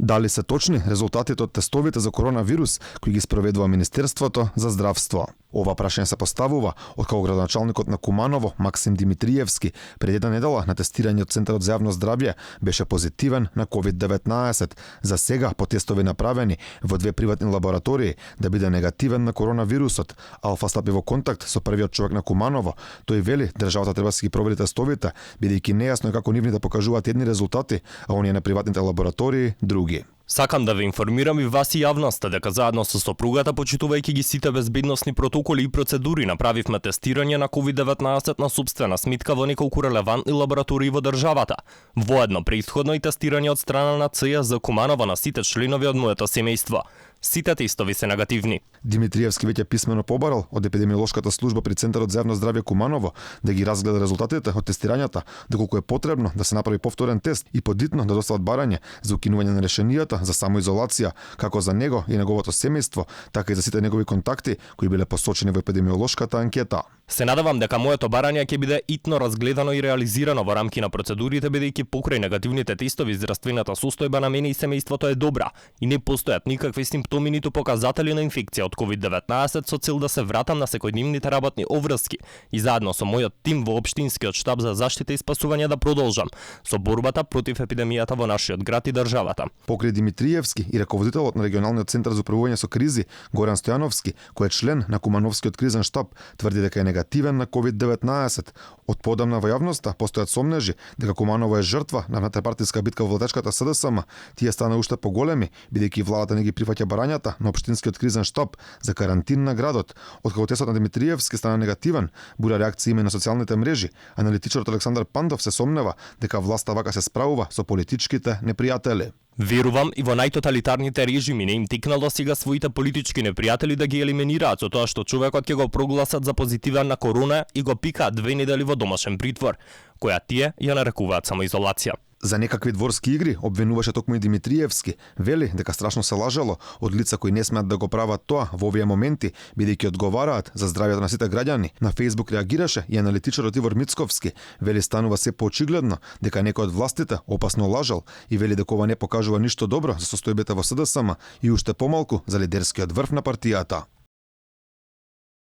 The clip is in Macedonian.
Дали се точни резултатите од тестовите за коронавирус кои ги спроведува Министерството за здравство? Ова прашање се поставува откако градоначалникот на Куманово Максим Димитриевски пред една недела на тестирање од Центарот за јавно здравје беше позитивен на COVID-19. За сега по тестови направени во 2 приватни лаборатории да биде негативен на коронавирусот. Алфа стапи во контакт со првиот човек на Куманово. Тој вели државата треба да си ги провери тестовите, бидејќи нејасно е како нивни да покажуваат едни резултати, а оние на приватните лаборатории други. Сакам да ве информирам и вас и јавноста дека заедно со сопругата, почитувајќи ги сите безбедносни протоколи и процедури, направивме тестирање на COVID-19 на сопствена сметка во неколку релевантни лаборатории во државата. Воедно претходно и тестирање од страна на ЦЈ за Куманово на сите членови од моето семејство. Сите тестови се негативни. Димитриевски веќе писмено побарал од епидемиолошката служба при Центарот за јавно здравје Куманово да ги разгледа резултатите од тестирањата, доколку е потребно да се направи повторен тест и подитно да достават барање за укинување на решенијата за самоизолација, како за него и неговото семејство, така и за сите негови контакти кои биле посочени во епидемиолошката анкета. Се надевам дека моето барање ќе биде итно разгледано и реализирано во рамки на процедурите, бидејќи покрај негативните тестови здравствената состојба на мене и семејството е добра и не постојат никакви симптоми ниту показатели на инфекција од COVID-19 со цел да се вратам на секојдневните работни обврски и заедно со мојот тим во општинскиот штаб за заштита и спасување да продолжам со борбата против епидемијата во нашиот град и државата. Покрај Димитриевски и раководителот на регионалниот центар за управување со кризи Горан Стојановски, кој е член на Кумановскиот кризен штаб, тврди дека е негативен на COVID-19. Од подамна во јавноста постојат сомнежи дека Куманово е жртва на внатрешпартиска битка во владачката СДСМ. Тие стана уште поголеми, бидејќи владата не ги прифаќа барањата на општинскиот кризен штаб за карантин на градот. Откако тестот на Димитриевски стана негативен, бура реакции има на социјалните мрежи. Аналитичарот Александар Пандов се сомнева дека власта вака се справува со политичките непријатели. Верувам и во најтоталитарните режими не им текнало сега своите политички непријатели да ги елиминираат со тоа што човекот ќе го прогласат за позитивен на корона и го пикаат 2 недели во домашен притвор, која тие ја нарекуваат самоизолација. За некакви дворски игри обвинуваше токму и Димитриевски. Вели дека страшно се лажало од лица кои не смеат да го прават тоа во овие моменти, бидејќи одговараат за здравјето на сите граѓани. На Facebook реагираше и аналитичарот Ивор Мицковски. Вели станува се поочигледно дека некој од властите опасно лажал и вели дека ова не покажува ништо добро за состојбата во СДСМ и уште помалку за лидерскиот врв на партијата.